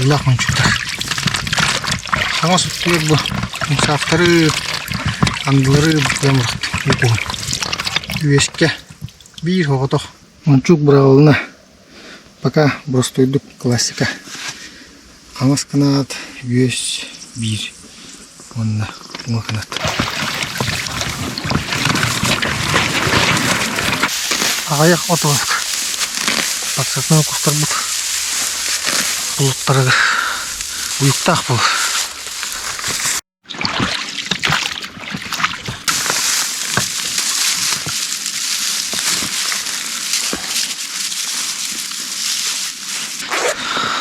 Арыылаах мончуктар. Хаҥас өттүгэр бу умсаахтары, андылары буккуйан бырахтым. Үөскэ биир оҕотох мончуук быраҕылына пока боростуойдук классика. Хаҥас кынаат, үөс биир уонна уҥа кынат. Аҕыйах от ылбыт. Подсадной кустарбыт булуттарыгар уйуктаах буолар.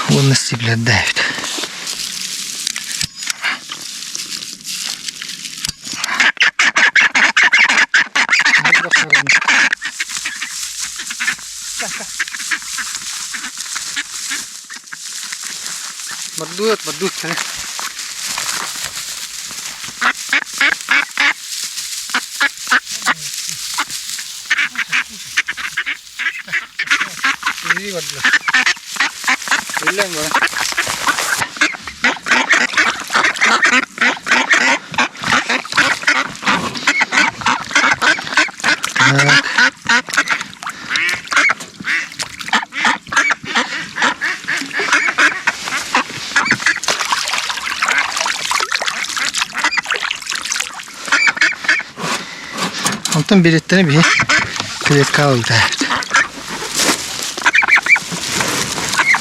Уонна стеблердээбит. Бардуут, бардуут кэлэ. Илии бардылар. Үллэн баран. Так. Онтон билеттэрэ биһи клетка ылытаабыт.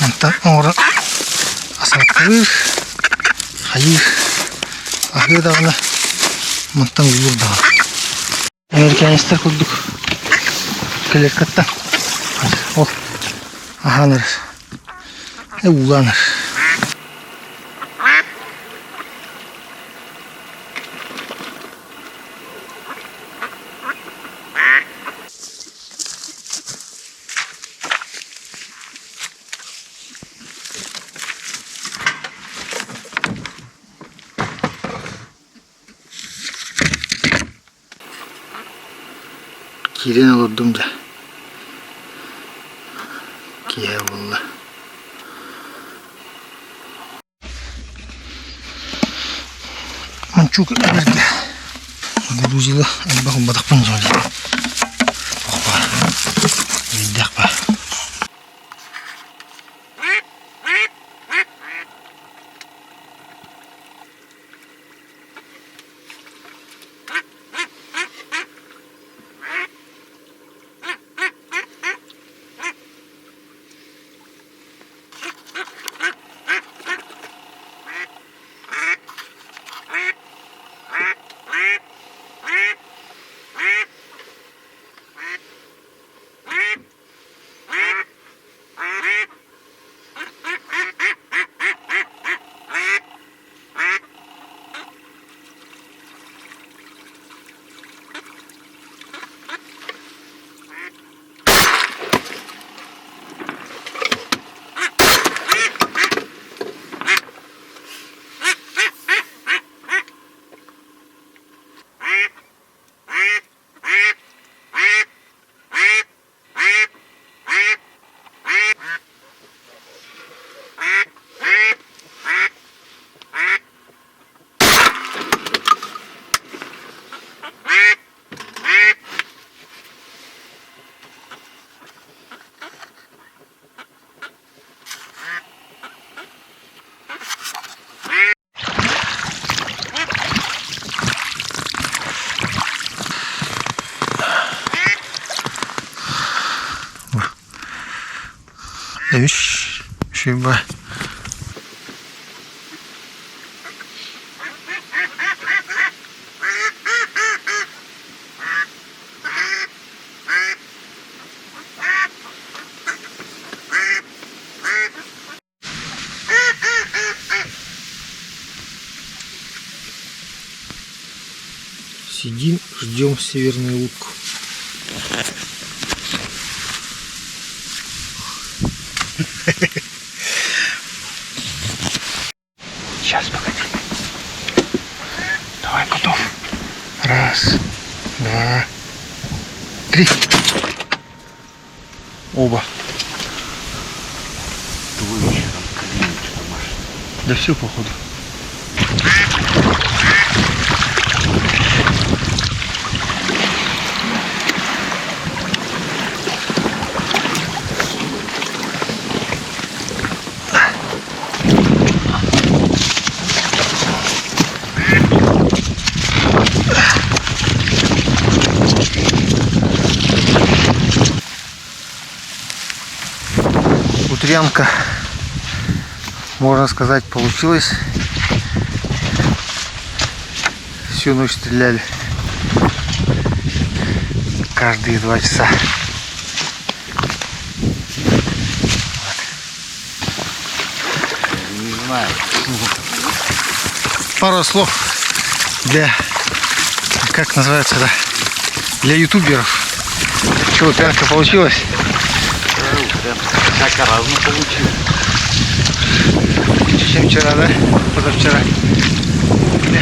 Онтон оҥорон асааттыыр, хайыыр, аһыы даҕаны, мантан ыллыыр даҕаны. Американецтар курдук клеткаттан ол аһаан эрэр, уулаан эрэр. Киирэн олордум да киэһэ буолла. Мончуук эбэргэ грузила элбэх ылбатахпын дьон туох баар биирдээх баар. Үс шиба. Сидим, ждем северную утку. Сейчас, погоди. Давай, готов. Раз, два, три. Оба. Твой вечером клинит, что машина. Да все походу. Утрянка, можно сказать, получилась. Всю ночь стреляли. Каждые 2 часа. Не знаю. Пару слов для, как называется, да, для ютуберов. Что, утрянка получилась? Прям всяко разно получилось. Лучше, чем вчера, да? Позавчера. Да.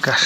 Какаш.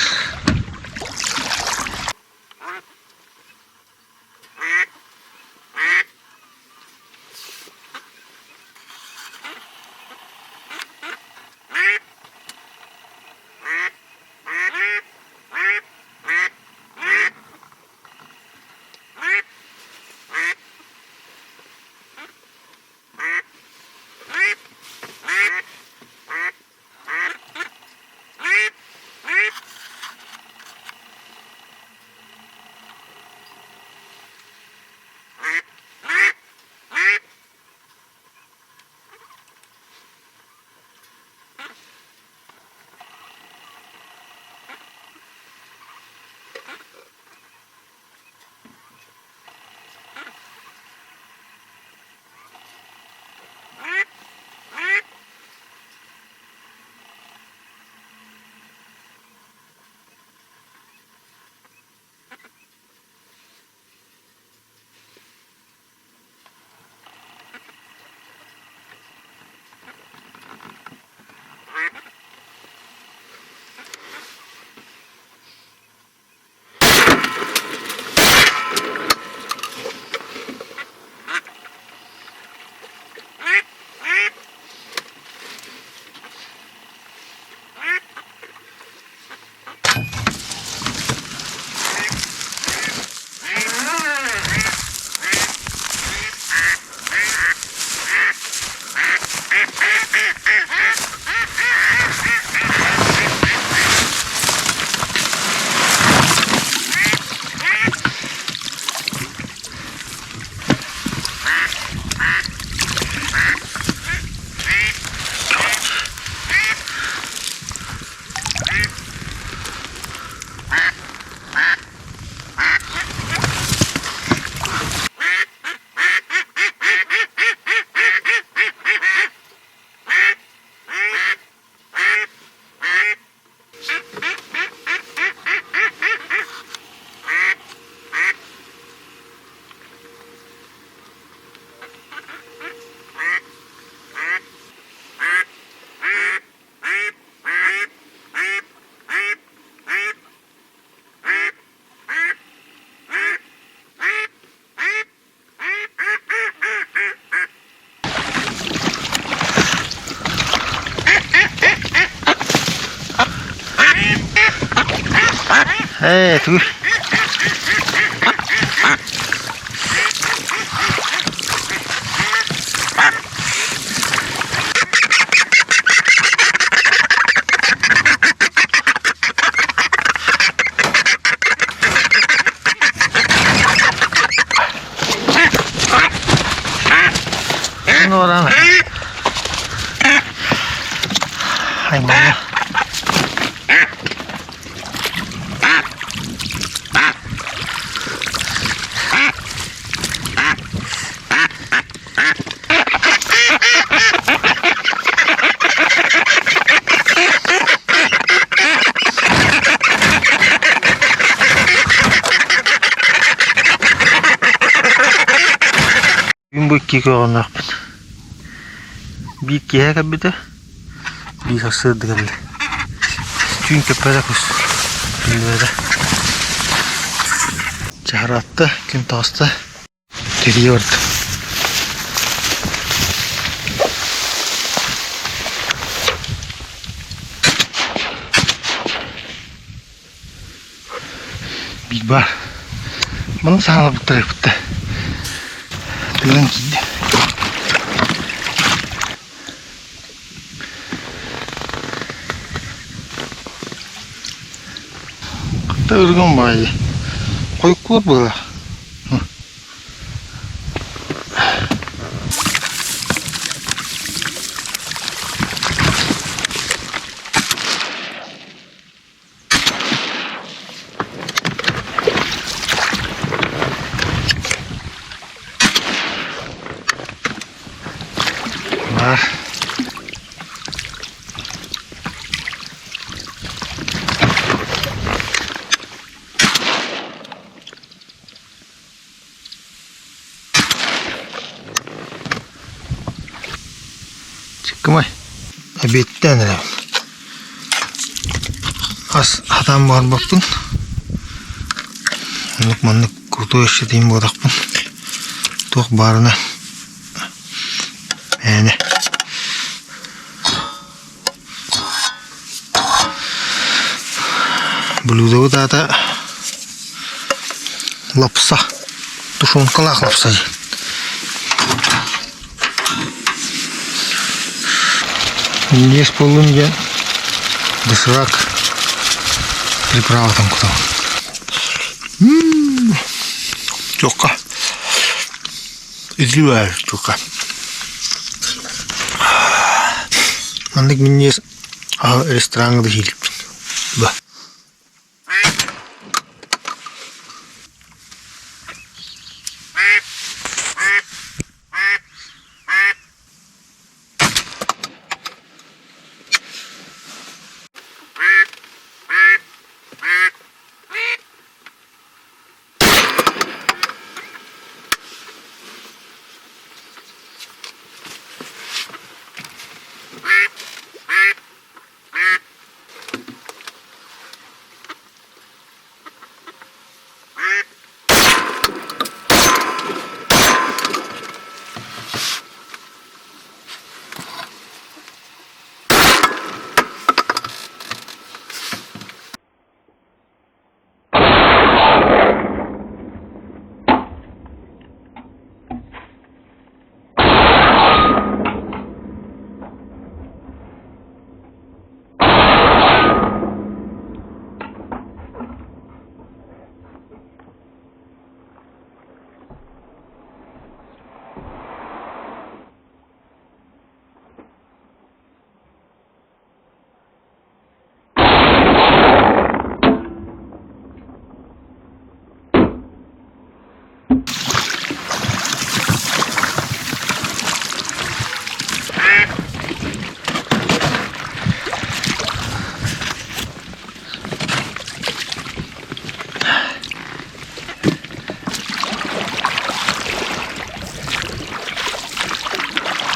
Ээ, тугуй. Ну, рано. Аймана. Мин бу икки көҕөннөөхпүн. Биир киэһэ кэлбитэ, биир сарсыарда кэллэ. Түүн көппөтө кус биллибэтэ. Чаһаратта, күн таҕыста. Тэрийэ барда. Биир баар. Манна саҥаларбыттар эбиттэр. Тыынан киирдэ. Хата ыргын баайы. Хойуккулар быһыылаах. Баар. Чыккымай, эбиэттээн эрэбин. Ас хатаан буһарбаппын. Оннук маннык крутой эчэтиим буотахпын. Туох баарына мээнэ. Блюдобут аата лапса, тушенкалаах лапса диэн. Минньигэс буоллун диэн доширак приправатын кутабын. Чуокка. Итии чуокка. Маннык минньигэс аһы рестораҥҥа да сииликпин. Ба.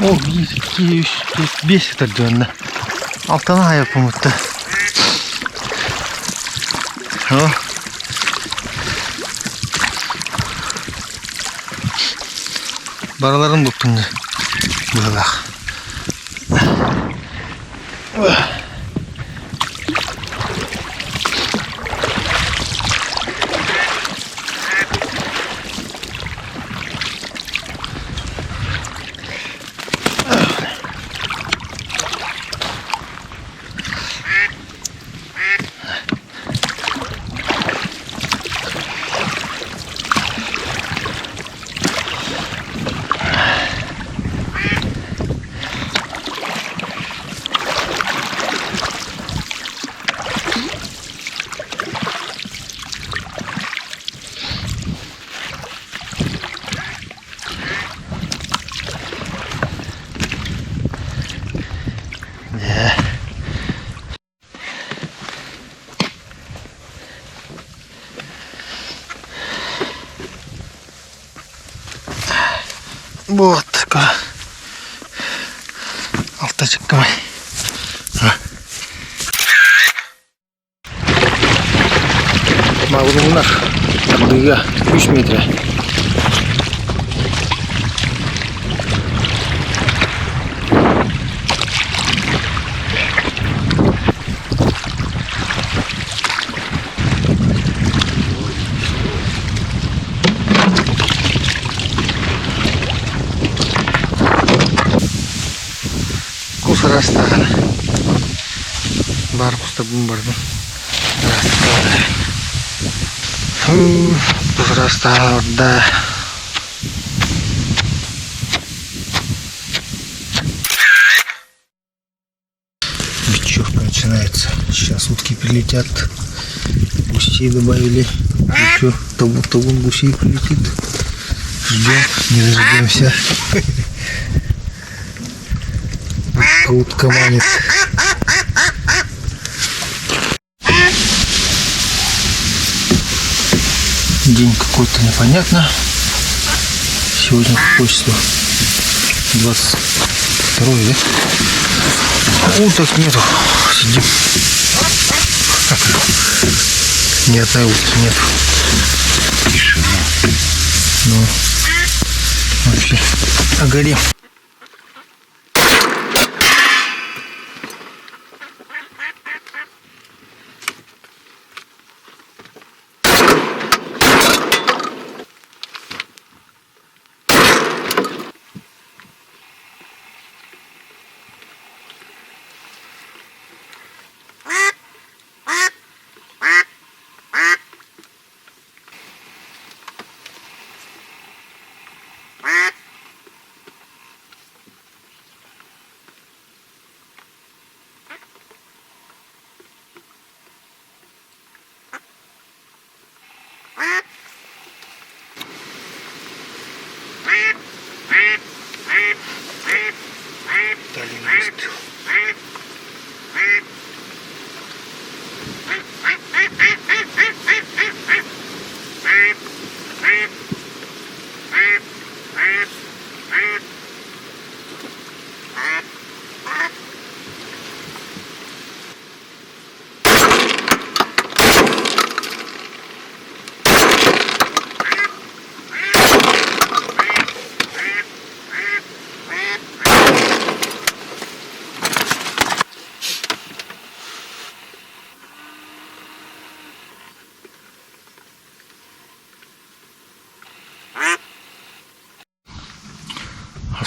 Ол биир, икки, үс, түөрт, биэс сытар дьонно. Алтаны аайаппымытта. О. Барыларын бултум дьэ. Быһылаах. Вот Алта чыккамай. Мабылыннар тардыыга үс метрэ. Кус араастааҕына баар кустарбын бардым араастаабыта кус араастааҕына барда. Бечевка начинается. Сейчас утки прилетят. Гусей добавили. Еще табун, табун гусей прилетит. Ждем, не дождемся. Утка, утка манит. День какой-то непонятно. Сегодня какое число? 22 да? Уток нету. Сидим. Ни одной утки нету. Тишина. Ну, вообще, о горе. Виталий выстрел.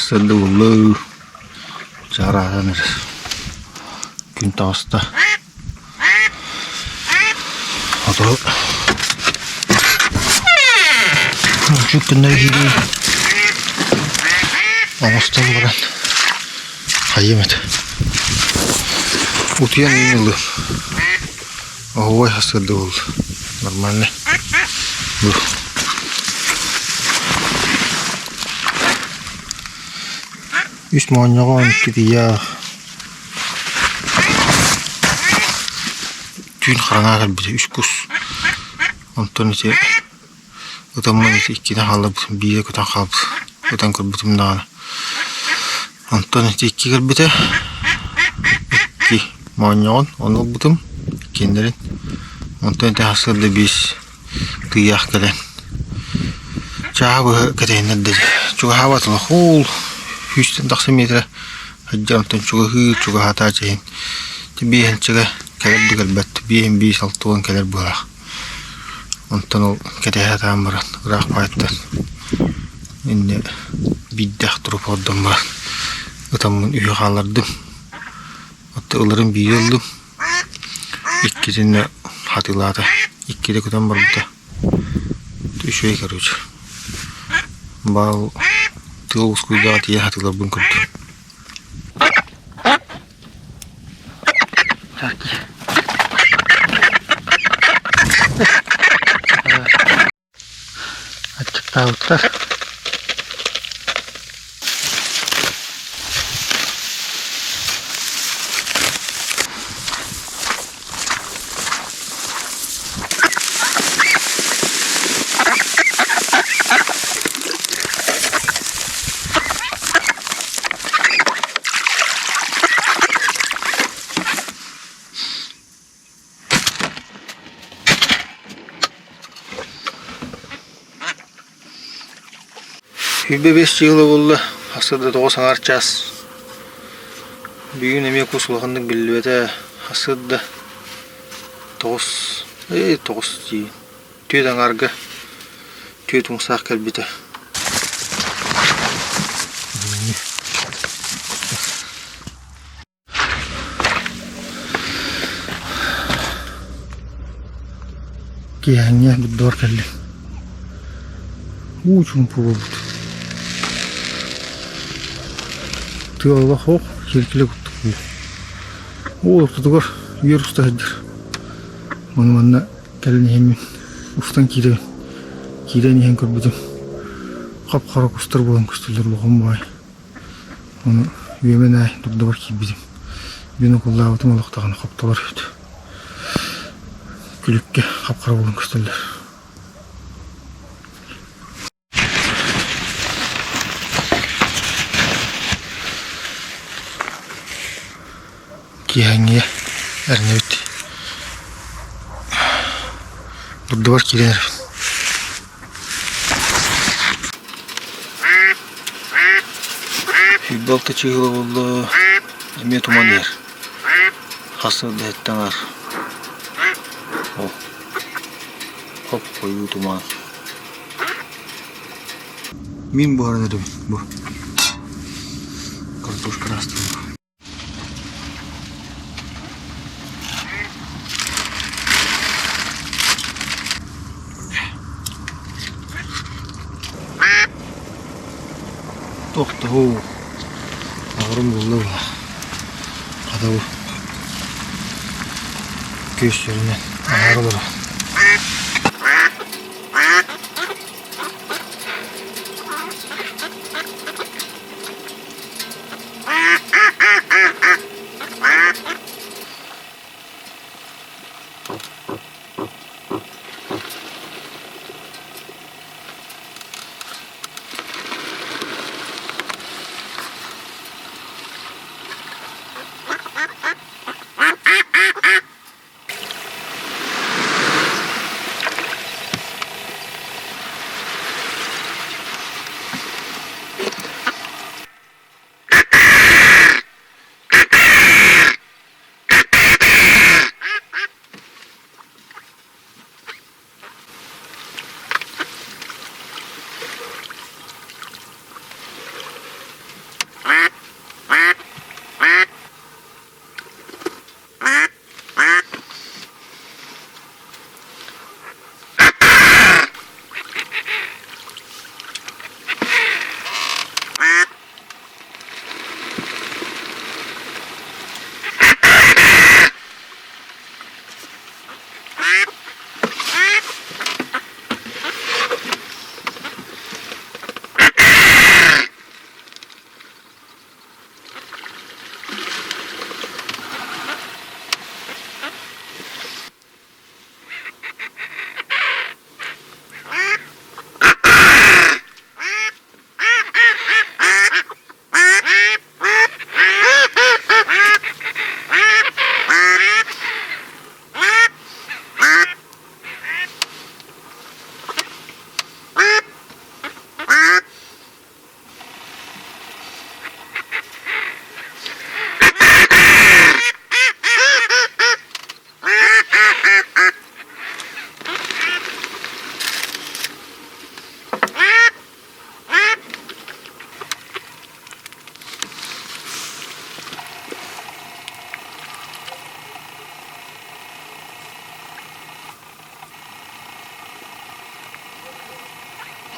Сарсыарда уоллуу чаараатан эрэр күн таҕыста Сотору үчүгэй күннэри киирии оҥостон баран хайыам этэ утуйан иҥин ылыам оһуобай сарсыарда буолла нормально Үс моонньоҕон китийээх Түүн хараҥаҕа кэлбитэ үс кус. Онтон ити ытаммын ити иккитэ хаалларбытым, биирэ көтөн хаалбыт. Ытан көрбүтүм даҕаны. Онтон ити икки кэлбитэ. Икки моонньоҕон ону ылбытым иккиэннэрин. Онтон ити сарсыарда биэс тыйаах кэлэн чааһы быһа кэтэһиннэрдэ. Чугаһаабатылар хоол сүүстэн тахса миэтэрэ Сылдьан онтон чугаһыы чугаһаатааччы иһин биэһинчигэ кэлэр да кэлбэт биэһин биис алтыан кэлэр быһыылаах. Онтон ол кэтэһэ сатаан баран ыраах баайыттан инньэ биирдээх туруп ордон баран ытаммын үһү хааллардым. Оттон ыларын биири ыллым, иккитин хатылаата, иккитэ көтөн барбыта. Үчүгэй короче. Баал тыал ускуйдаҕа тиийэ хатыларбын көрдүм. Аччыктаабыттар. 25 чыыла буолла, сарсыарда 9 аҥаар чаас. Бүгүн эмиэ кус улаханнык биллибэтэ. Сарсыарда 9, 9 дии, 4 аҥаарга 4 умсаах кэлбитэ. Киэһэҥҥэ буддугар кэллим. Уу чуумпу буолбут. Тыал олох суох, сиэркилэ курдук уу. Уу ортотугар үөр уста сылдьар. Ону манна кэлэн иһэммин устан киирэбин. Киирэн иһэн көрбүтүм хап-хара кустар буолан көстөллөр улахан баҕайы. Ону үөмэн аай дурдабар киирбитим. Бинокуллаабытым олох даҕаны хоптолор эбит. Күлүккэ хап-хара буолан көстөллөр. Киэһэҥҥи эрнэбит. Дурдабар киирэн эрэбин. 26 чыыһыла буолла, эмиэ туман иһэр. Хас да иһиттэн аар. Ол хоп-хойуу туман. Мин буһаран эрэбин бу. Картошка ыраастыыбын. Тохтоо, аҕырым булла була. Хата бу күөс сүрүнэн аһаары олорор.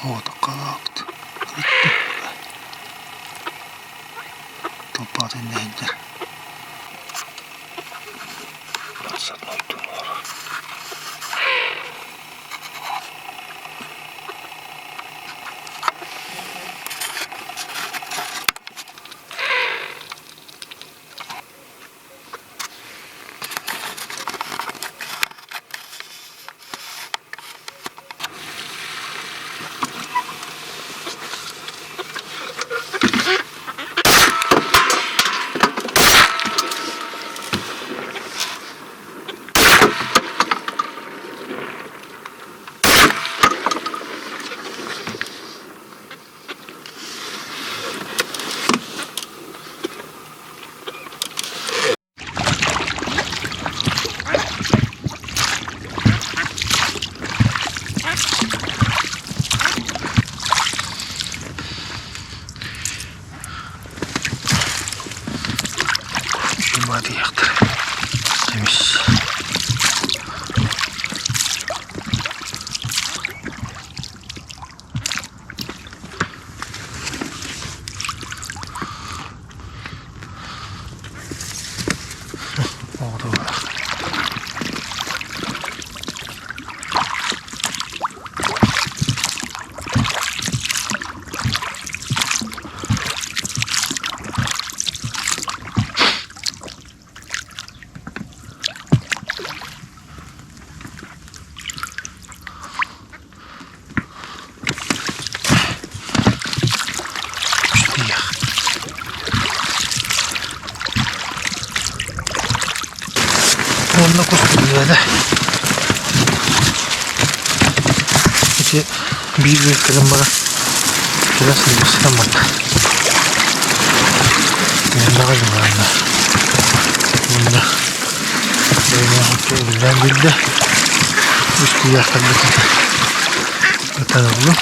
Уотуккалаабыт Толпаатын иһиллэр Баатыйахтар. Эмис. Уонна кус биллибэтэ. Ити биир биир кэлэн баран кэлэ сылдьыбыттан барда. Элбэҕи дьулаанна. Уонна бэйэлээх үлэлээн биэрдэ. Үс тыйаахтарбытын ытан ыллым.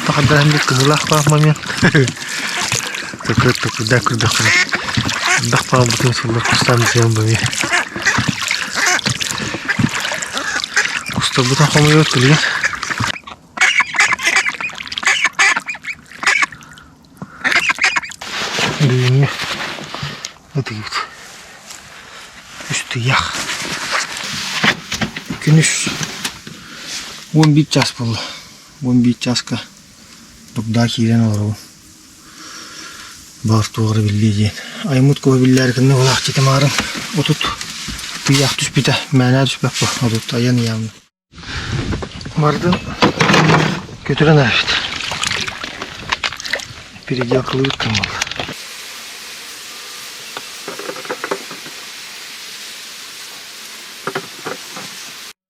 Тахардаһын бит кыһылаах баар момент. Төкөр төкүрдэ көрдөхпүнэ элбэх баалбытын сыллар кустаан сиэн быһыы. Кустарбытын хомуйуот билигин. Бүгүҥҥү ытыыбыт үстүйэх күнүс 11 час буолла 11 чааска дурдаа киирэн олоробун баар туох эрэ биллиэ диэн аймыт куһа биллээри гынна булаахчы тимаарын 30 тыйаах түспүтэ мээнэ түспэппин 30 айан ыйааммын Бардын көтүрэн ааспыт. Переделкалыыр кэм буолла.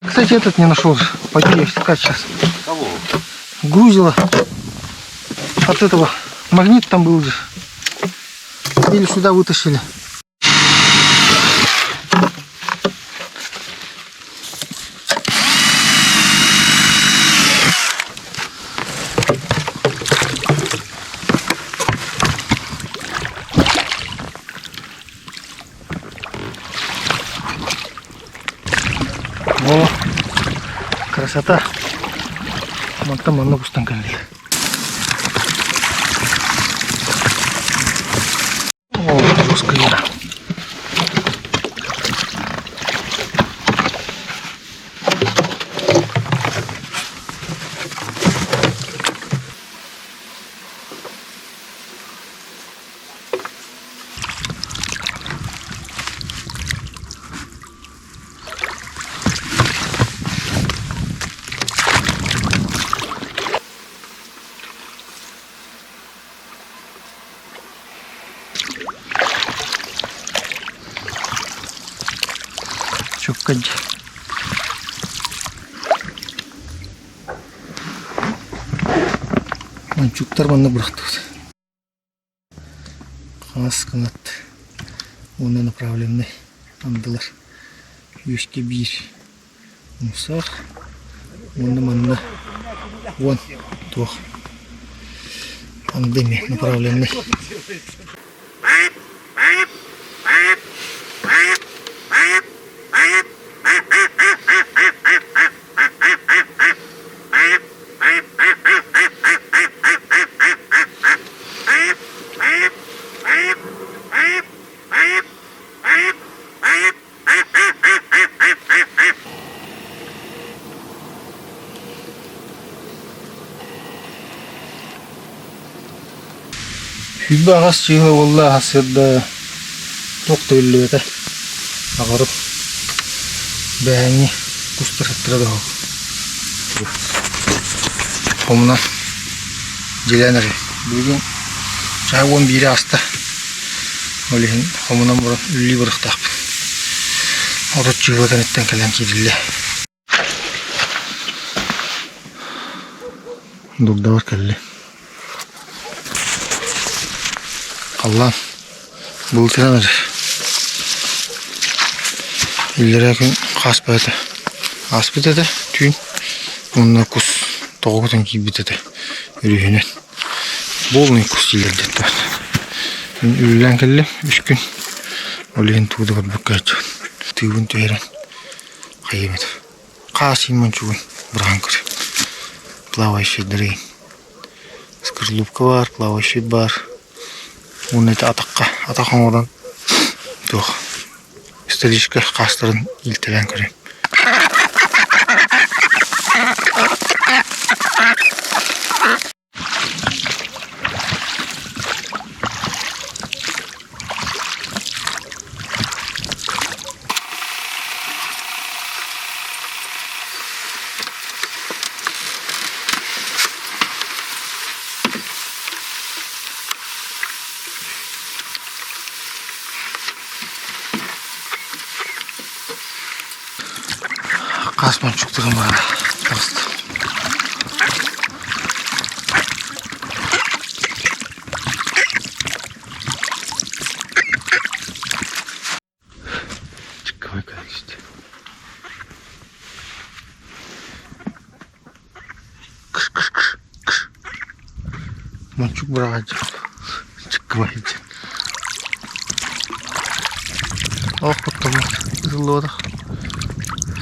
Кстати, этот не нашел. Пойду я искать сейчас. Кого? Грузила. От этого. Магнит там был же. Или сюда вытащили. О, красота. Мантан манна кустан кэллилэр. О, жесткая. Чуккадь. Мончуктар манна бырахтыбыт. Хаҥас кынат уонна направленнай андылар. Үөскэ биир умсаах уонна манна уон туох анды эмиэ направленнай. 28 чыыһа буолла сарсыарда туох да биллибэтэ аҕарым бэһээҥҥи кустар сыттара да суох хомунан дьиэлээн эрэ билигин чаһы 11 ааста ол иһин хомунан баран үлэлии барыахтаахпын 30 чыыһа кэнниттэн кэлэн киириллэ Дурдабар кэллим. Халлаан былытыран эрэр. Иллэрээ күн хааспыт этэ. Ааспыт этэ түүн. Уонна кус тоҕо көтөн киирбит этэ өрүһүнэн. Буолунай кус дииллэр диэттэ. Мин үлэлээн кэллим үс күн. Ол иһин тугу да көрбөккө сылдьабын. Тыыбын түһэрэн хайыам этэ. Хаас иин мончугун быраҕан көр. Плавающийдары скорлупка баар, плавающий баар. Уонна ити атахха атах оҥорон туох историческай хаастарын илтэлээн көрүм. Хас мончуктарын баара таҕыста. Чыккамай кэлистэ. Кыш кыш кыш кыш. Мончук быраҕааччы. Чыккамай диэн. Олох куттаммат. Ытыллыбатах.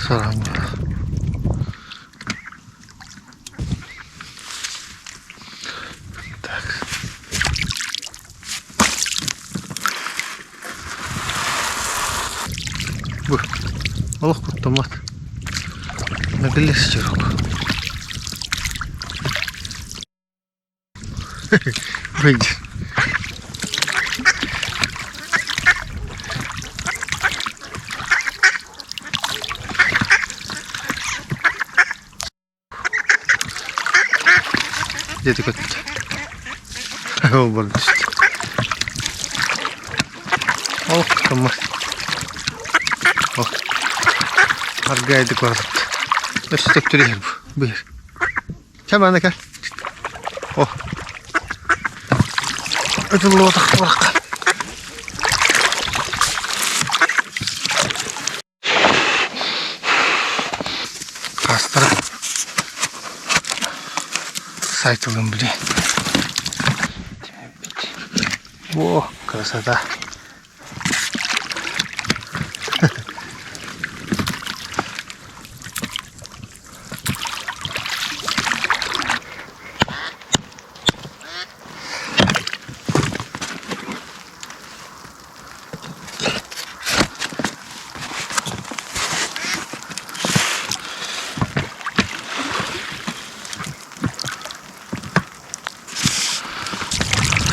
Сараамматах. Так. Бу олох куттаммат. Мөкүллэ сычырок. Выйди. Дьэ көттө. Ол баран түстэ. Ол куттаммат. Ол аргайдык барбыт. Өссө төптөрү иһэр бу. Бу иһэр. Чэ маана кэл. О. Ытыллыбатах барахха. Хаастара сайтылын били. О, красота.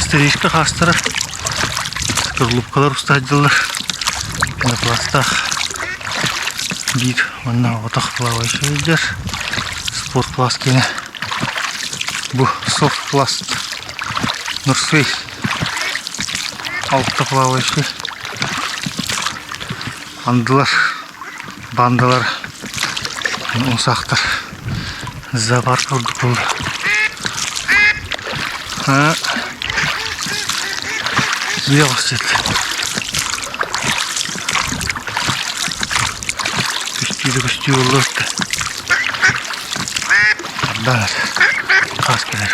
Стрижка хаастара скорлупкалар уста сылдьаллар. Пенопластаах биир уонна оҕотох плавающий сылдьар. Спорт пласт киэнэ. Бу софт пласт Нурсвей алта плавающий андылар бандалар умсаахтар зоопарк курдук буолла киирэ оҕус көстүү да көстүү буолла ардаан хаас кэлэр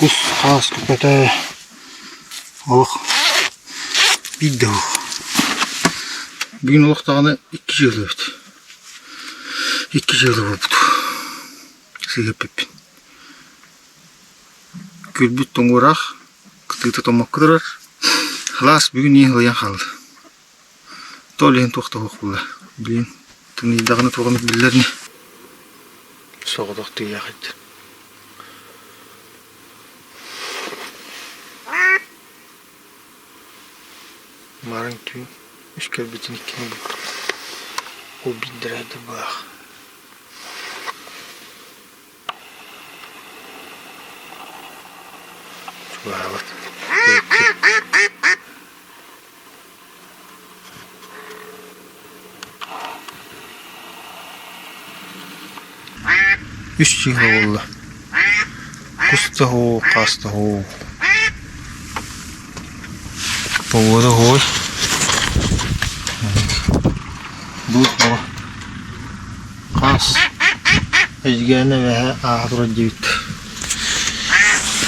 Кус хаас көпөтө олох биир да суох. Бүгүн олох даҕаны икки дьыала эбит. Икки дьыала буолбут. Сыыһа эппиппин. Күлбүт тоҥуораах, кытыыта томмокко турар. Халаас бүгүн иһин ылыйан хаалла. То ол иһин туох да суох буолла. Билигин тымныйдаҕына туох эмит биллэр ини. Соҕотох тыйаах этэ. Марын түүн үс кэлбитин иккини бултум. Ол биирдэрэ былаах. Чугаһаабат. Үс чыыһа буолла. Кус да һуу, хаас да һуу. Погода һуой. Дуус бөҕө. Хаас. Эдьигээнэ эбэһэ ааһа турар диэбит.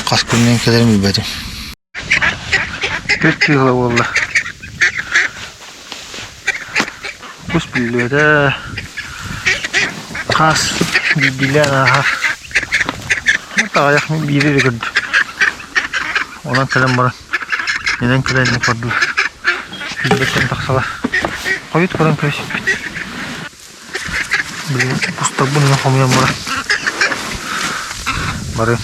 Хас күнүнэн кэлэрин билбэтим. Түөрт чыыһыла буолла. Кус биллибэтэ. Хаас биирдиилээн ааһар. Аҕыйах биири эрэ көрдүм. Онон кэлэн баран Инэн кэлэн инник бардылар. Билбэттэн тахсалар. Хойут көрөн кэбиспит. Билигин кустарбын ылан хомуйан баран барыам.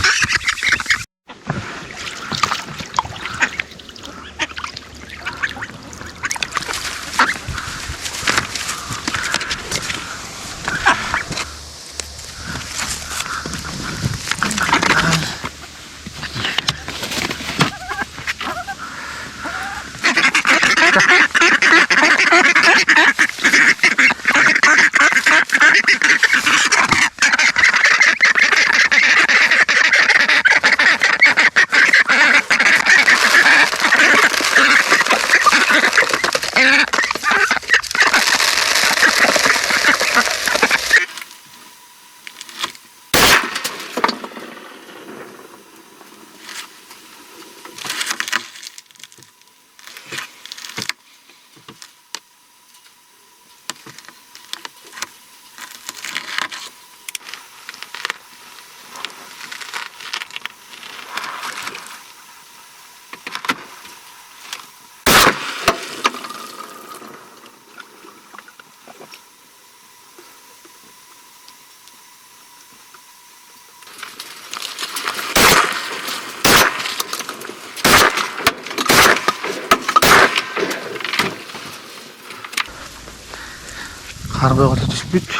Хаар бөҕөтө түспүт,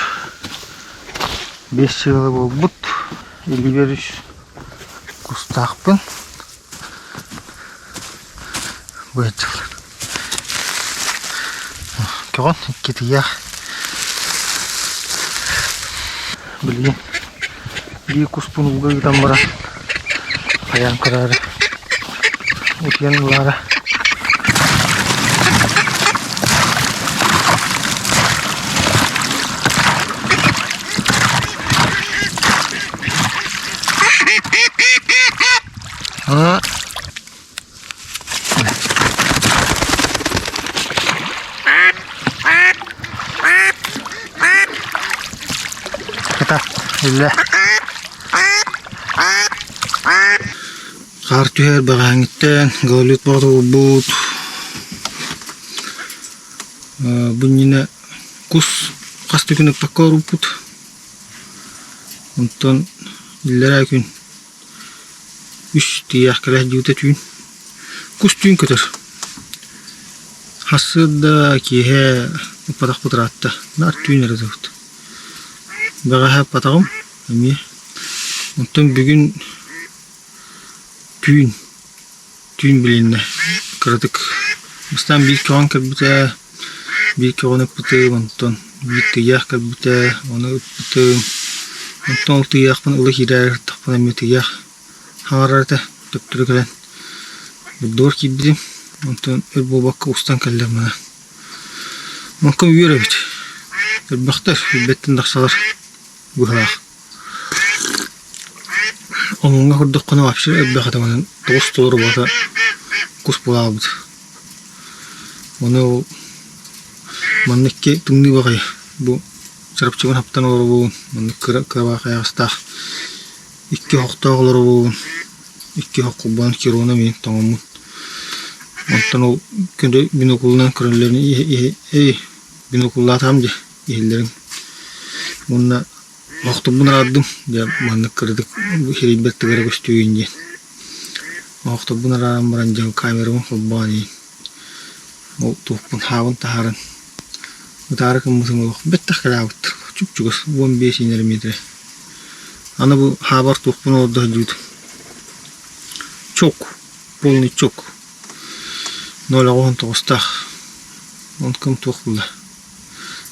биэс сыала буолбут, илиибэр үс кустаахпын. Бу Көҕөн иккитийэх билигин биир куспун ууга ыытан баран хайаан көрөөрү утуйан ылаары Хата, иллэ. Хаар түһэр бэҕэһээҥҥиттэн гололед бөҕөтө буолбут. Бу иннинэ кус хас да күн ыппакка олорбуппут. Онтон иллэрээ күн Үс тиийээх кэлэ сылдьыбыта түүн. Кус түүн көтөр. Сарсыарда киэһэ ыппатахпыт ыраатта. Наар түүн эрэ ытабыт. Бэҕэһээ ыппатаҕым эмиэ. Онтон бүгүн түүн Түүн билиннэ, кыратык бастаан биир көҕөн кэлбитэ, биир көҕөн ыппытым, онтон биир тыйаах кэлбитэ, ону ыппытым. Онтон ол тыйаахпын ыла киирээри сыттахпына эмиэ тыйаах хаҥарар этэ, төптөрү кэлэн бурдугар киирбитим, онтон өр буолбакка устан кэллим маны. Онтон үөр эбит, элбэхтэр, билбэттэн тахсалар быһалаах. Омуҥҥа көрдөххүнэ вообще элбэх этэ манан тоҕус толору буолта кус булаабыт. Ону ол маннык икки тымныы баҕайы бу чарапчыбын хаптан олоробун, маннык кыра кырабаах айаҕастаах икки оһохтоох олоробун, икки оһох холбоон кируона мин тоҥоммун. Онтон ол күндү бинокулунан көрөллөрүн эй бинокуллаатаҕым дии иһиллэрин уонна Оһохторбун араардым, дьэ маннык кыратык сирийбэт тыгара көстүүгүн диэн. Оһохторбун арааран баран дьэ камерабын холбоон иһин ол туохпун хаабын таһааран ытаары гыммытым олох бэттэх кэлээбит чуп-чугас 15 иҥэрэ миэтэрэ. Аны бу хаабар туохпун олордо сылдьыбытым чок, полный чок 0,89-таах онтукам туох буолла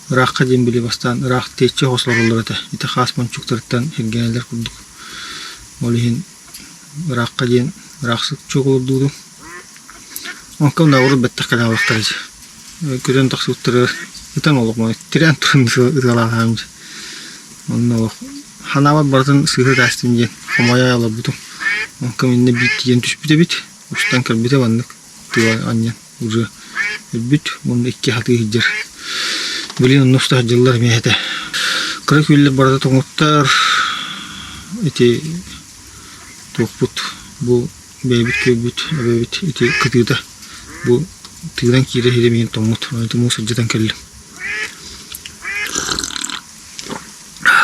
Ыраахха диэн били бастаан ыраах тэйиччи соҕус олороллор этэ. Ити хаас мончуктарыттан иргэнэллэр курдук. Ол иһин ыраахха диэн ыраахсык чуок олордуурум. Онтон да урут бэттэх кэлэн олохтор дии. Күрэн тахсыбыттары ытан олох тирээн туран ытыалаатаҕым дии. Онно олох Ханаабар барытын сыыһа таастым диэн хомойо олорбутум. Онтон иннэ биир тиийэн түспүт эбит. Устан көрбүтэ маннык тыа анньан уже өлбүт уонна икки хатыы сылдьар. Билигин онно уста сылдьаллар эмиэ этэ. Кыра күөллэр барыта тоҥуттар. Ити туохпут бу бэйэбит күөлбүт эбэбит ити кытыыта бу тыынан киирэ сирэ миин тоҥмут. Ити муус сылдьытан кэллим.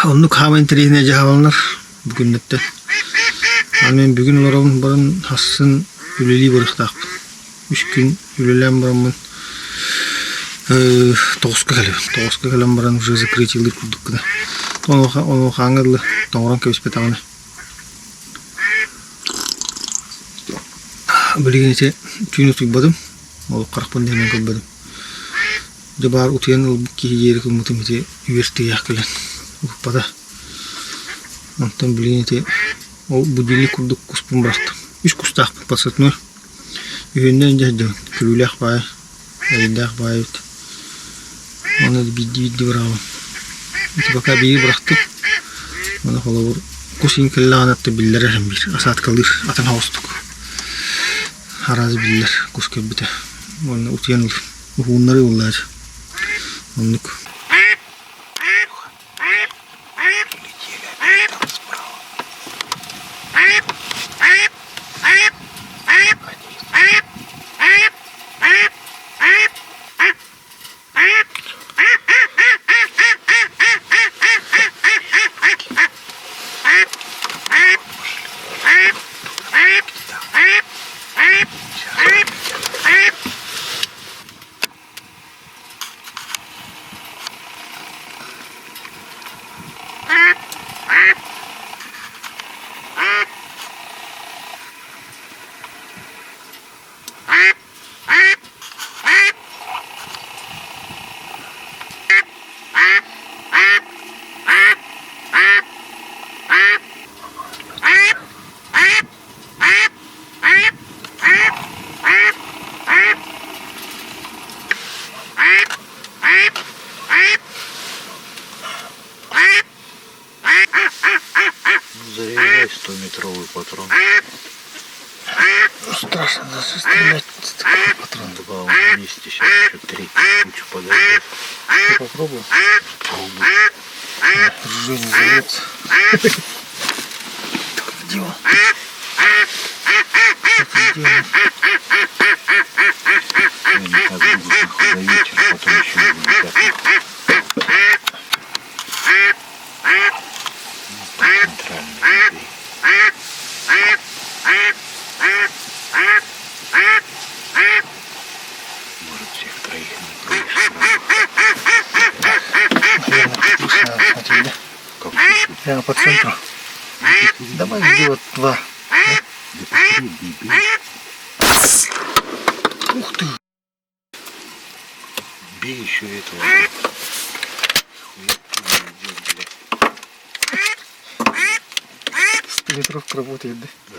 Оннук хаама интэриэһинэй дьаһаллар бу күннэртэн. Аны мин бүгүн олоробун баран хассын үлэлии барыахтаахпын. Үс күн үлэлээн бараммын тоҕуска кэлэбин. Тоҕуска кэлэн баран уже закрытиелыыр курдук гына. Онуохааҥҥа дылы тоҥорон кэбиспэтэҕинэ. Билигин ити түүн утуйбатым. Ол харахпын да иһинэн көрбөтүм. Дьэ баар утуйан ылбыт киһи диэри гыммытым ити үөр тыйаах кэлэн укпата. Онтон билигин ити ол будильник курдук куспун бырахтым. Үс кустаахпын подсадной. Үһүннэн дьэ сылдьабын. Күлүүлээх баайы, эрэйдээх баайы эбит. Уонна биирдии-биирдии быраҕабын. Ити пока биири бырахтым. Уонна холобур кус иин кэллэҕинэ аттан биллэрэр иһэн биир осадкалыыр атын соҕустук. Араас биллэр кус кэлбитэ. Уонна утуйан ылар. Уһууннары ыллаачы. Оннук. Заряжай 100-метровый патрон. Страшно даже стрелять патрон. Два вместе сейчас еще три кучу подойдет. Ты попробуй? Пробуй. Ружье не заводится. Так, где он? Это где он? Они так будут нахуй до вечера, потом еще будут Центральный бей. Может всех троих накроешь сразу. Наверное, выше надо смотреть, да? Как выше? Прямо по центру. Давай сделать два. Да посредний бей. Ух ты! Бей еще этого. Хуя пуля идет, блядь. Стометровка работает, да? Да.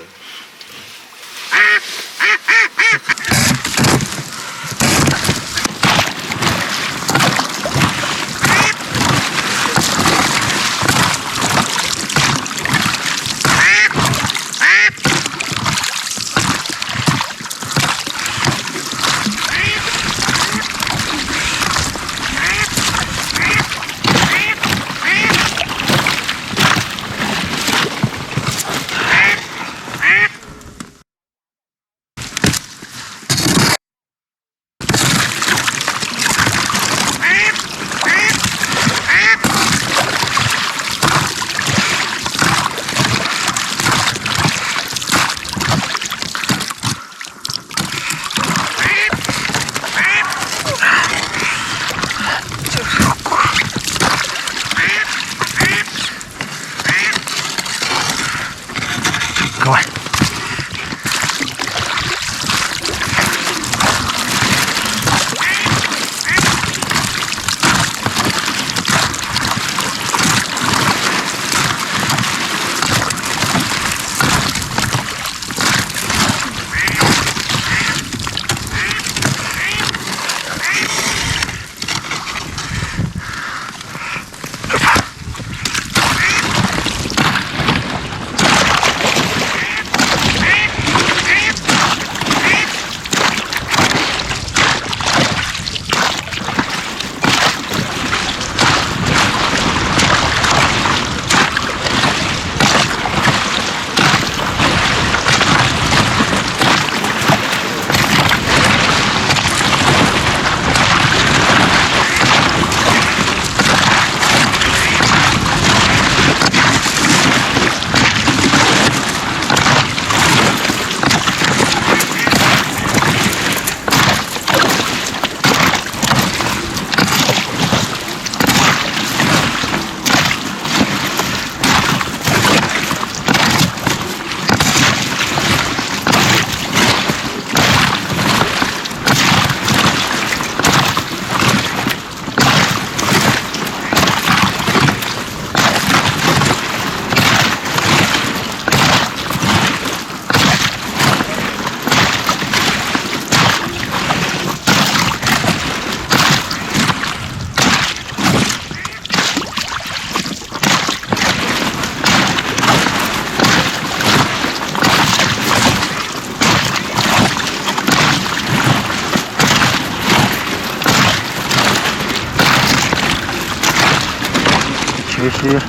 Если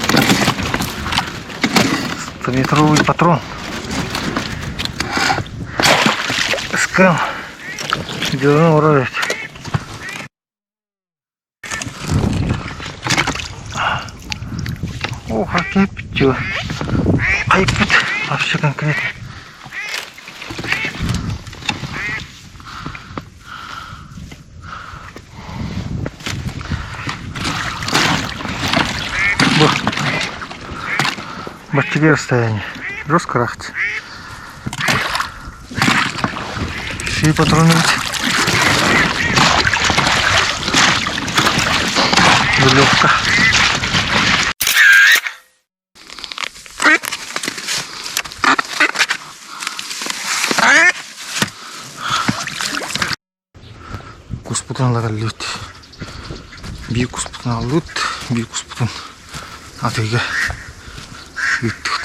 100-метровый патрон. Скам. Дьону урар О, хакепчу. Хайпыт вообще конкретно. Бу баччыгый расстояние. Жестко рахт. Шеи патроны Легко. Куспутун ылараллыбыт. Биир куспутун аҕаллыбыт, биир куспутун атыыга ыыттыбыт.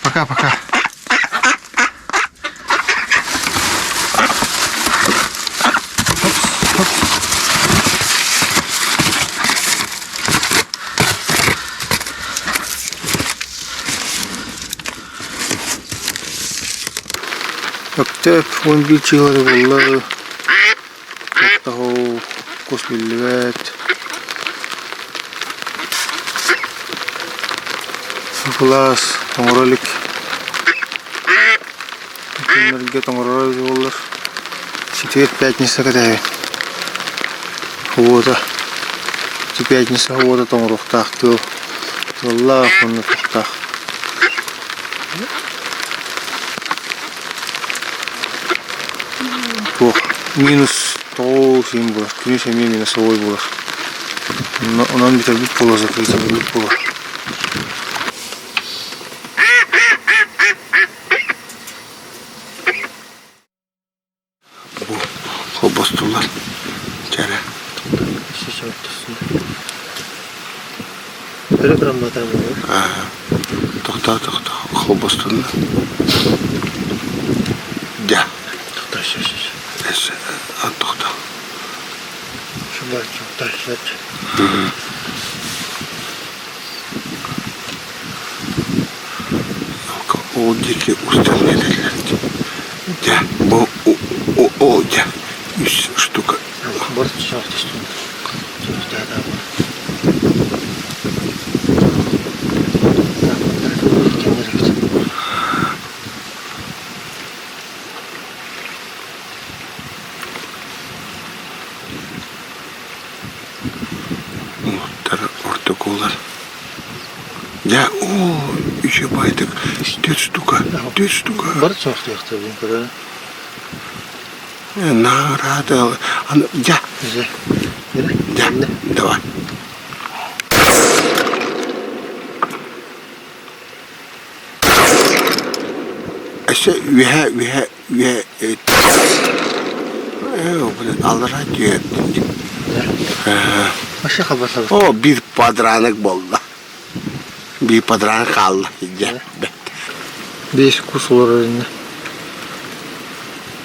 Пока-пока. Өктөөп 11 чыылары булла Туохтаһуу кус биллибэт Кылаас тоҥоро илик Күннэргэ тоҥороро эбитэ буоллар Четверг пятница кэтэһэбин Уота ити пятница уота тоҥоруохтаах тыал тыаллаах уонна туохтаах Туох минус тоҕус иин буолар, күнүс эмиэ минусовой буолар. Онон бүтэрбит буолуо, закрытиебыт буолуо. Бу холбостулар. Чэрэ. Тохтоо, тохтоо. Холбостунна. Дьэ. Тохтоо. Ол диэки устан этэллэр. Дьэ, бу о дьэ үс штука. Уоттар ортокулар. Дьэ, оо, үчүгэйдик түөрт штука, түөрт штука. Бары суохтуохтар көрө. Наҕараада, аны дьэ, дьэ, давай. Өссө үөһэ, үөһэ, үөһэ блин, аллараа түһэрдим. Вообще халбасабыт. О, биир подранок буолла. Биир подранок хаалла. Дьэ, бэт. Биэс кус олорор иннэ.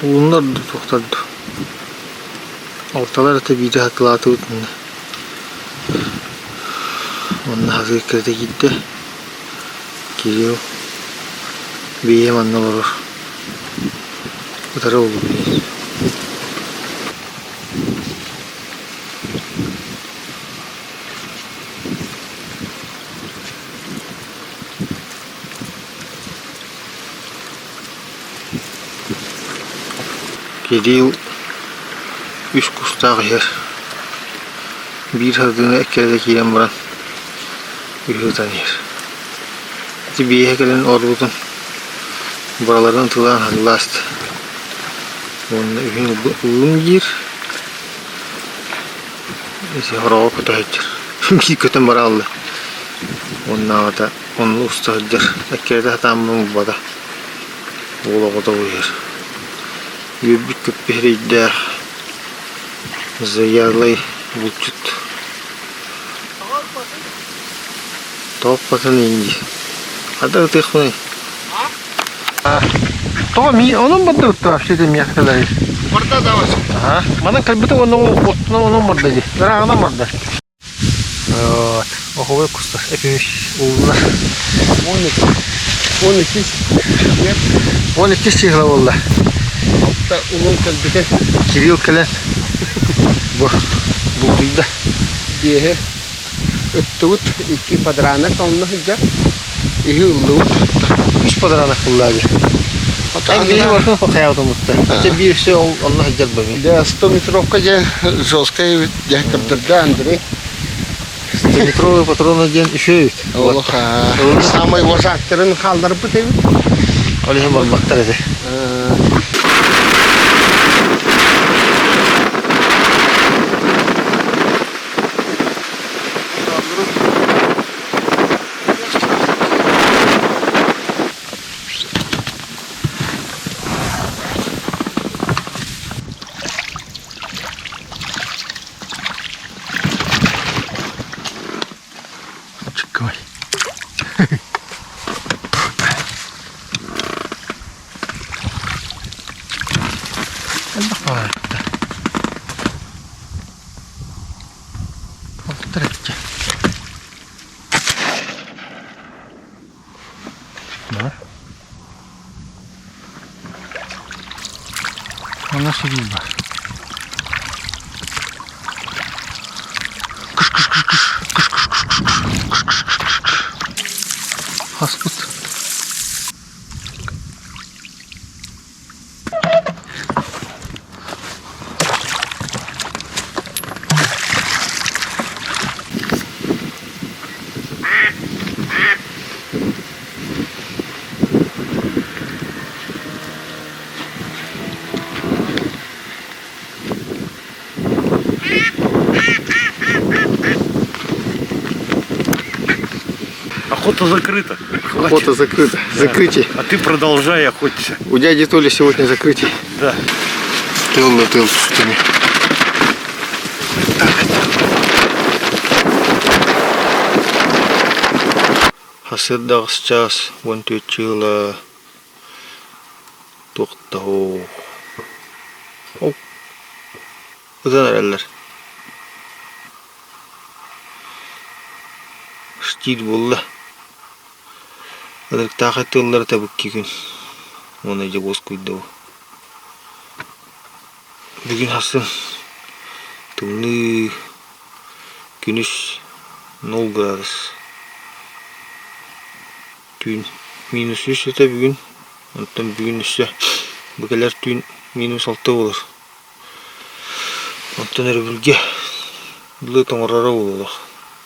Улуннар да туохтар да. Алталар это биирдэ хатылаатыбыт иннэ. Онно хатыы кирэтэ киирдэ. Кирилл биэһэ манна олорор. Утары олорор. Кирилл үс кустаах иһэр. Биир сардыына эккирэтэ киирэн баран үһү ытан иһэр. Ити биэһэ кэлэн орбутун барыларын ытылаан хатылааста. Уонна үһүн ыллым диир. Ити хороҕо көтө сылдьар. Биир көтөн бара алла. Уоннааҕыта онно уста сылдьар. Эккирэтэ сатаан булбата. Уол оҕото буһар. Үөрбүт көппүт эрэйдээх заядлый булчут. Тооппатын инди. Хата ытыахпыный? Тоҕо ми онон бардыбыт вообще миэхэ кэлэр. Барда да вас. Ага. Манан кэлбитэ уонна оттунан онон барда дии. Ырааҕынан барда. Вот. Оховой кустар эпимиш ууллар. 12. 12. 12 числа буолла. Алта улун кэлбитэ. Кирилл кэлэн бу бултуйда. Биэһи ыттыбыт икки подранок онно сылдьар. Иһи ыллыбыт. Үс подранок булла дии. Эн биһи барытын хайаабытымытта. Хотя биир все ол онно сылдьар бами. Да, 100 метровка дьэ жесткая эбит дьэ көрдөрдө Андрей. 100-метровый патрона диэн үчүгэй эбит. Олох самый вожактарын хаалларбыт эбит. Ол иһин барбаттар этэ. Чыккыбай. Элбэх баҕайы. Алтар этчэ. Бар. Манна сибиир бар. Кыш кыш кыш кыш кыш кыш кыш кыш кыш кыш кыш кыш кыш. Хаспыт. Охота закрыта. Охота Хватит. закрыта. Закрытие. А ты продолжай охотиться. У дяди Толи сегодня закрытие. Да. Тыл на тыл түстүнү. Хасырдаҕыс чаас 14 чыыла туохтаһуу. Ол ытан эрэллэр. Штиль буолла. Ынырыктаах тыллара табыкки күн. Уонна дьэ уоскуйда бу. Бүгүн сарсын тымныы күнүс 0 градус. Түүн минус үс этэ бүгүн. Онтон бүгүн өссө бу кэлэр түүн минус алта буолар. Онтон өрөбүлгэ дылы тоҥороро буолуох.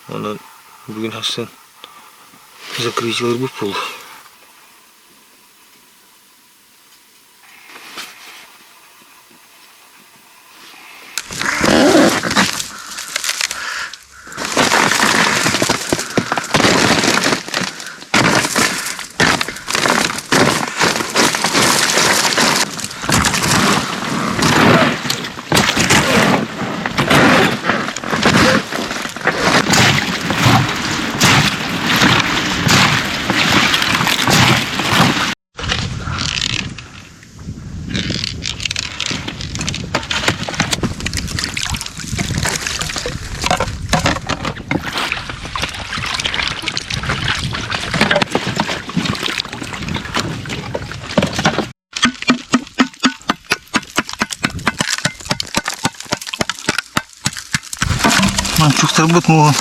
Онон бүгүн сарсын закрытиеларбыт буолуо. Манчуктарбыт муоһун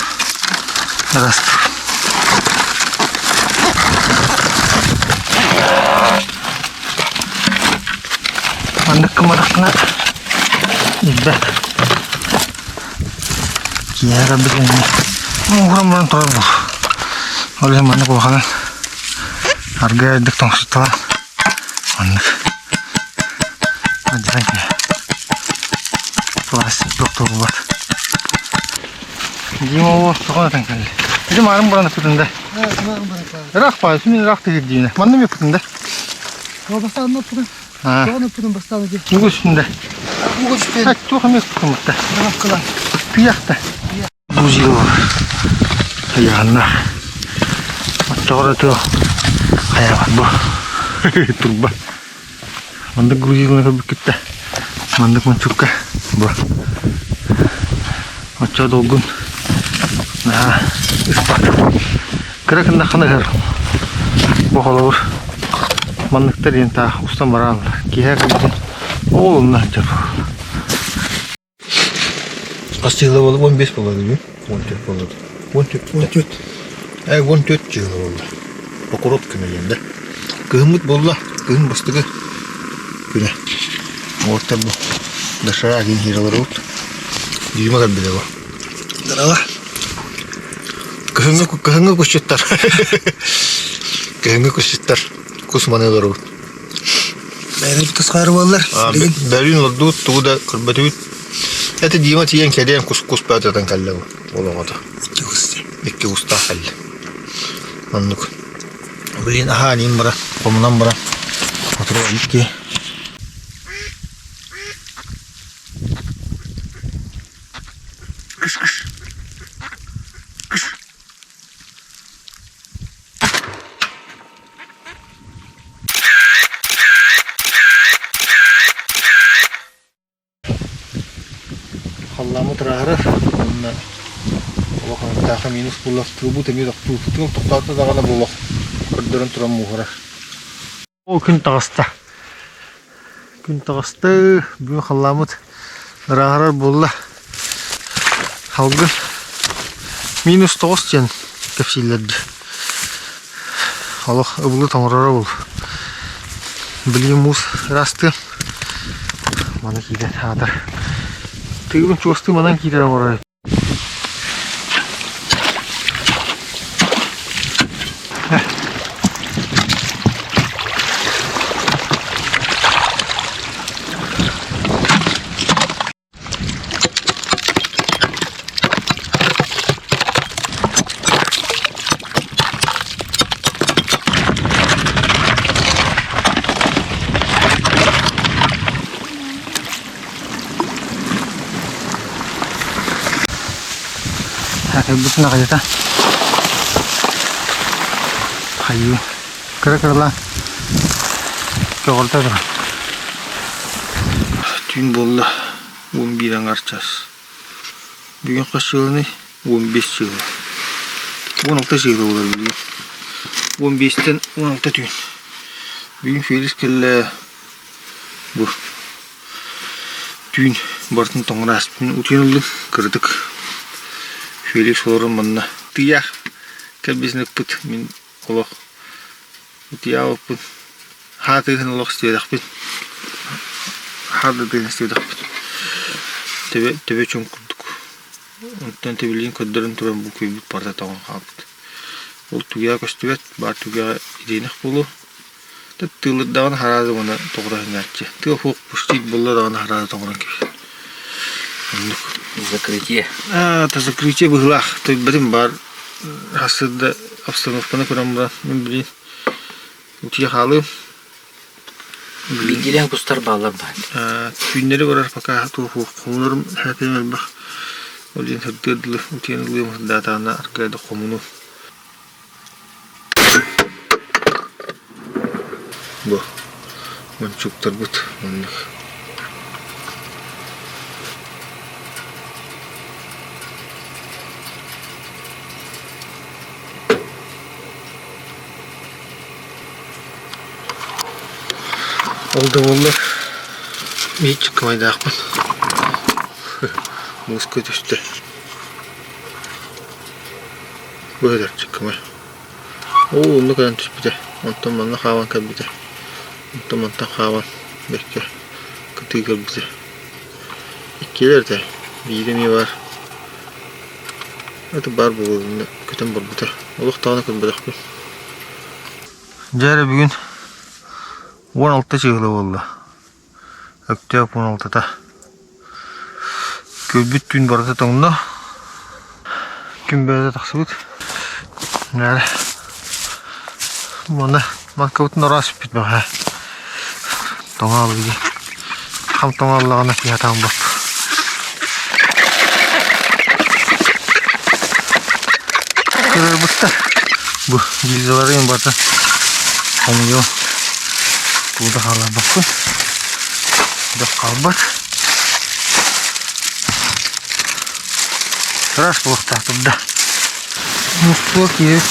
ыраастыыр. Маннык гымматаххына ирбэт. Киэһэ кэлбит эмиэ ууран баран турар бу. Ол иһин маннык улаханын аргыайдык тоҥсутталаан маннык алдьатан киһи пластик туох да буолбат. Дима уол тоҕо этэн кэллэ. Ити маарым баран ыппытын да. Ыраах баай, сүнньүн ыраах тыгыр диинэ. Манна эмиэ ыппытын да. Бастаан ыппытын. Тоҕо ыппытын бастаан ити. Угу үстүндэ. Угу үстүн. Туох эмиэ ыппытын бутта. Кыйахта. Грузилова. Хайаанна. Оччоҕор тыал хайаабат бу. Турба. Маннык грузилованы көрбүккүттэ. Маннык мончукка бу. Оччо долгун наһаа ыспат. Кыра гыннаххына ыһар. Бу холобур манныктар диэн таах устан барааллар. Киэһэ кэлбитин ол онно сылдьар. Хас чыыла буолла? 15 буолла дии. 14 буолла. 14. 14. 14 чыыла буолла. Покров күнэ диэн да. Кыһыммыт буолла. Кыһын бастакы күнэ. Уоттар бу. Доширак иһиирэлэр Дима кэлбитэ бу. Здорово. Кыһыҥҥы кыһыҥҥы кусчуттар. Кыһыҥҥы кусчуттар кус маныылар урут. Бэйэбит тусхаары буоллар. Билигин Бөрүүн олордубут тугу да көрбөтүбүт. Это Дима тиийэн кэлиэн кус кус баататан кэллэ бу ол оҕото. икки кус. Икки кустаах кэллэ. Оннук. Блин, аһаа аниим бара, хомунан бара. Отуруо икки. Кыш-кыш. Кыш. Халлааммыт ырааһырар уонна улаханныктаахха минус буоллар тыалбыт эмиэ тохтуур. Тыал тохтоото даҕаны буолуох көрдөрөн туран мууһурар. Ол күн таҕыста. Күн таҕыста, бүгүн халлааммыт ырааһырар буолла. Салгын -9 диэн кэпсииллэр дии. Олох ыбылы тоҥороро буолуо. Билигин муус ыраастыам. Маны киирэн аатар. Тыыбын чугастыы манан киирэр оҥорор Кэлбитин аҕыйата хайыы кыра-кыралаан көҕүрүтэ турар. Түүн буолла 11 аҥар час. Бүгүн хас чыыланый? 15 чыыла. 16 чыыла буолар бүгүн. 15-тэн 16 түүн. Бүгүн Феликс кэллэ Бу түүн барытын тоҥоро ааспытын утуйан ыллым кыратык Феликс олорон манна тыйаах кэлбитин ыкпыт мин олох утуйаабыппын хаа тыаһын олох истибэтэхпин хаа да тыаһын истибэтэхпин төбө төбө чуҥ курдук онтон төбүлүүн көрдөрөн туран бу күйбүт барыта тоҥон хаалбыт ол түгэҕэ көстүбэт баар түгэҕэ ириэнэх буолуо Тыылырдаҕына хараада уонна тоҕура сынньааччы. Тыал суох пустить буолла даҕаны хараада тоҕуран кэбиһэр. Оннук. Закрытие. Аа, это закрытие быһыылаах. Тойбатым баар сарсыарда обстановканы көрөн баран мин билин утуйа хаалыым. Биирдиилээн кустар бааллар баар. Түүннэри барар пока туох суох. Хомунарым саатыам элбэх. Ол иһин сырдыар дылы утуйан ылыам сырдаатаҕына аргыарда хомунуом. Бу мончууктарбыт маннык Ол да буоллар биир чыккымайдаахпын мууска түстэ Быһыдар чыккымай. Оо, онно кэлэн түспүтэ. Онтон манна хаалан кэлбитэ. Онтон мантан хаалан бэркэ кытыы кэлбитэ. Иккилэр этэ. Биирэ эмиэ баар. Это баар буолуо көтөн барбыта. Олох даҕаны көрбөтөхпүн. Дьэ эрэ бүгүн 16 чыһыла буолла. Өктөөп 16-та. Көрбүт түүн барыта тоҥно. Күн бэйэтэ тахсыбыт. Дьэ Манна манкабытын ороос сүппүт бэҕэһээ. Тоҥоолуйда. Хам тоҥооллоҕуна киһи атаҕын боппут. Кырырбыттар. Бу гильзаларын барыта хомуйуом. Тугу да хаалларбаппын. Бөх хаалбат. Ыраас буолуохтаах турда. Мустуо киирбит.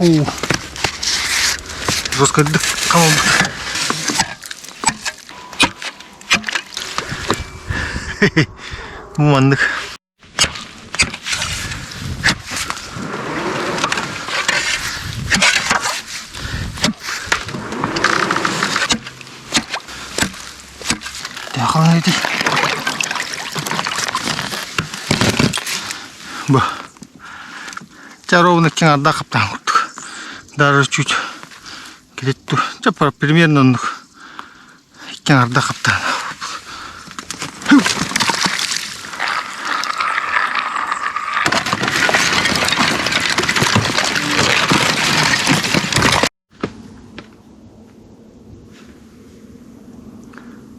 Уу, жесткайдык хаалбыт. Бу маннык. Бу чэ ровно киҥардаах хаптаан курдук. Даже чуть где-то чэ примерно оннук икки хаптаан.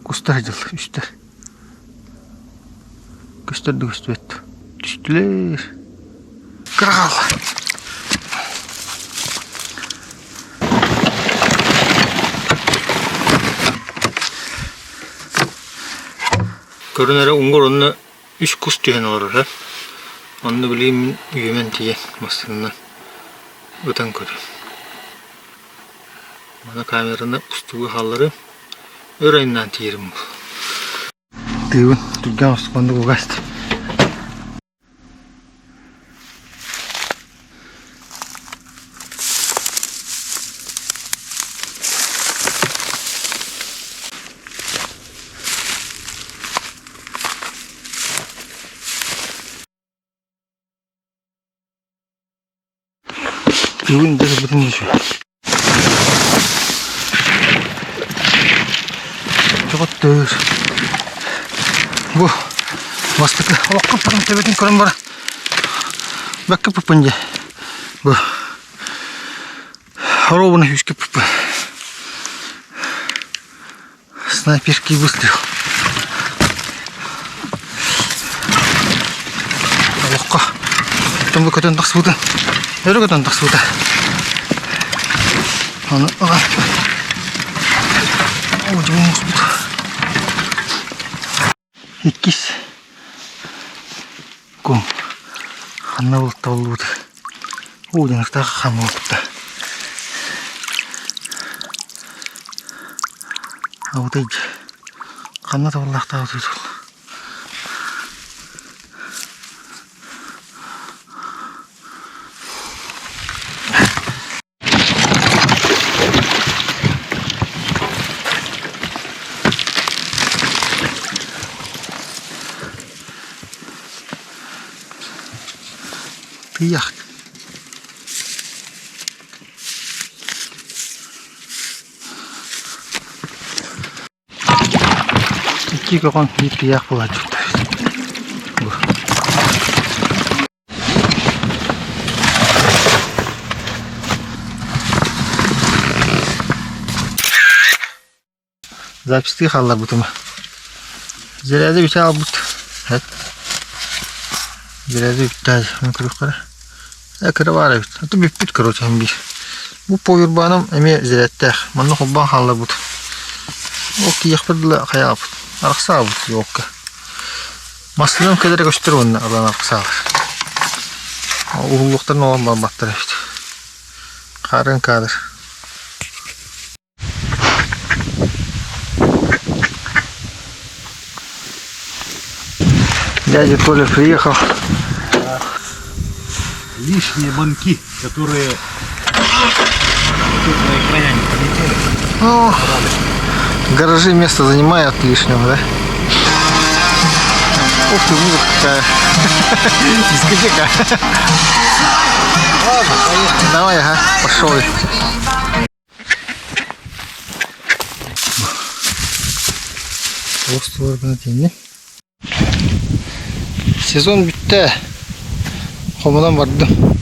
Кустар дьыл үстэр. Көстөр да көстүбэт. Түстүлэр. Кыра Көрүн эрэ уҥуор онно үс кус түһэн олорор ээ. Онно билигин мин үөмэн тиийэн массыынанан ытан көрүөм. Маны камераны устууга хаалларыам. Өр айаннаан тиийэрим буолуо. Тыыбын түргэн устуканнык угаст. Бүгүн дьарбытын үчүгэй. Чоҕоттуур. Бу бастакы олоххо пытын төбөтүн көрөн баран бэккэ пыппын дьэ. Бу хоруобуна күүскэ пыппын. Снайперский выстрел. Олоххо оттон бу көтөн тахсыбытын өрө көтөн тахсыбыта. Аны ылан удьубун муспут. Иккис кум ханна булта боллубут. Уу дьаныктаах хан буолбутта. Абытай ханна табыллаахтаабыт үтүл. Тыйах. Икки көҕөн биир тыйаах буолааччыттар. Запистыы хаалларбытым. Заряды бүтэ аалбыт. Заряды бүттэ көрүөххэ эрэ. Кыра баар эбит. Аты бүппүт короче биир. Бу повербаным эмиэ зарядтаах. Манна холбоон хаалларбыт. Ол киһиэхпит дылы хайаабыт. Арахсаабыт елка. Массыынам кэлэрэ көстөр уонна ылан саалар. Уһуллуохтарын оҕон барбаттар эбит. Хаарын каадыр. Дядя Толя приехал. Лишние манки, которые тут на экране не полетели. Ну, гаражи место занимают лишнего, да? Ух ты, музыка какая. Дискотека. Ладно, поехали. Давай, ага, пошел. Сезон бүттэ. Хомунан бардым.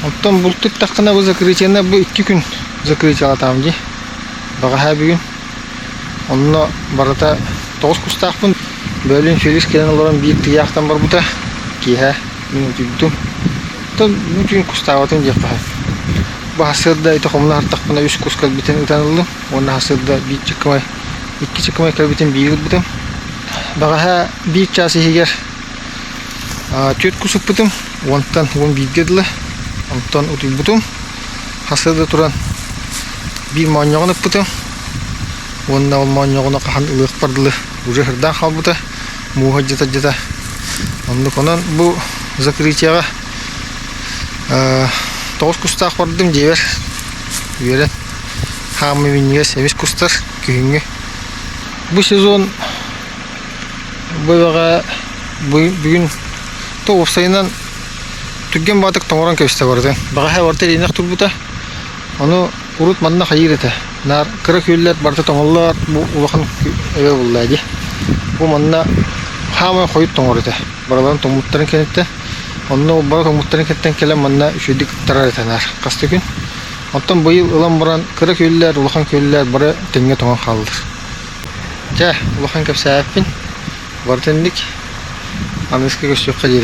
Оттон бултуттаххына бу закрытиены бу икки күн закрытиелатаам дии. Баҕаһаа бүгүн. Онно барыта тоҕус кустаахпын. Бөөлүүн Феликс кэлэн олорон биир тыйаахтан барбыта. Киэһэ мин утуйдум. Оттон бу түүн кустаабатым диэххэ сөп. Бу сарсыарда ити хомуна сыртахпына үс кус кэлбитин ытан ыллым. Уонна сарсыарда биир чыккымай, икки чыккымай кэлбитин биир ылбытым. Бэҕэһээ биир чаас иһигэр түөрт кус ыппытым, уонтан уон бииргэ дылы. Онтон утуйбутум. Сарсыарда туран биир моонньоҕун ыппытым. Уонна ол моонньоҕуну хаһан ылыахпар дылы уже сырдаан хаалбыта. Мууһа дьыта-дьыта. Оннук онон бу закрытиеҕа тоҕус кустаах бардым дьиэбэр үөрэн хаамыы минньигэс эмис кустар күһүҥҥү. Бу сезон бу эбэҕэ бүгүн то уопсайынан түргэн баатык тоҥорон кэбистэ барытын. Бэҕэһээ барыта ириэнэх турбута. Ону урут манна хайыыр этэ. Наар кыра күөллэр барыта тоҥоллор, бу улахан эбэ булла дии. Бу манна хаамай хойут тоҥор этэ. Барыларын тоҥмуттарын кэнниттэн. Онно бары тоҥмуттарын кэнниттэн кэлэн манна үчүгэйдик ыттарар этэ наар хас да күн. Оттон быйыл ылан баран кыра күөллэр, улахан күөллэр бары тэҥҥэ тоҥон хааллылар. Дьэ, улахан кэпсээппин. Барыта инник. Аныгыскы көрсүөххэ диэри.